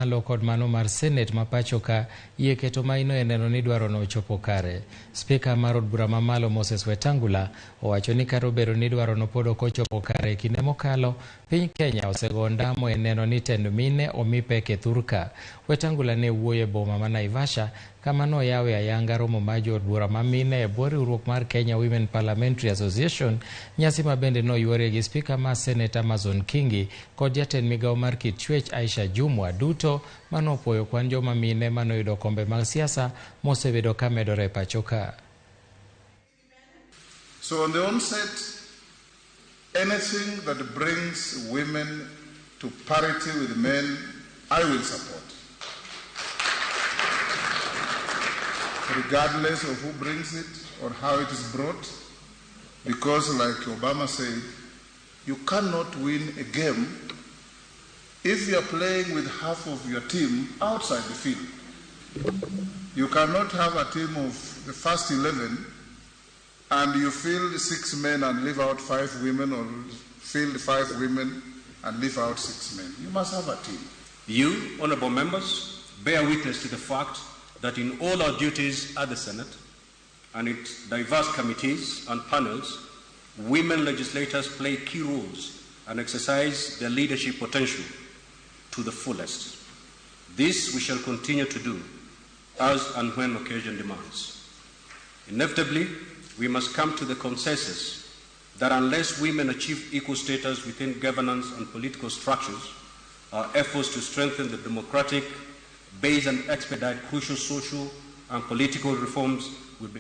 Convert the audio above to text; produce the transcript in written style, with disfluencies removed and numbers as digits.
Malo kod mano mar Senet ma pacho ka yie keto maino e neno ni dwarono ochopo kare. Spika mar od bura mamalo Moses Wetangula owacho ni kata obedo ni dwarono pod ok ochopo kare e kinde mokalo, piny Kenya osego ondamo e neno ni tend mine omi pek e thurka. Wetangula ne wuoyo e boma ma Naivasha kama noyawe ayanga romo mar jood bura ma mine e bwo riwruok mar Kenya Women Parliamentary Association, nyasi ma bende noyuorie gi spika mar Senet Amazon Kingi kod jatend migawo mar kit chwech Aisha Jumwa duto manopuoyo kwan joma mine manoyudo kombe mag siasa mosebedo ka medore e pacho ka. So on the onset, anything that brings women to parity with men, I will support. Regardless of who brings it or how it is brought, because like Obama said, you cannot win a game if you are playing with half of your team outside the field. You cannot have a team of the first 11 and you field 6 men and leave out 5 women, or field 5 women and leave out 6 men. You must have a team. You, honorable members, bear witness to the fact that in all our duties at the Senate and its diverse committees and panels, women legislators play key roles and exercise their leadership potential to the fullest. This we shall continue to do as and when occasion demands. Inevitably, we must come to the consensus that unless women achieve equal status within governance and political structures, our efforts to strengthen the democratic base and expedite crucial social and political reforms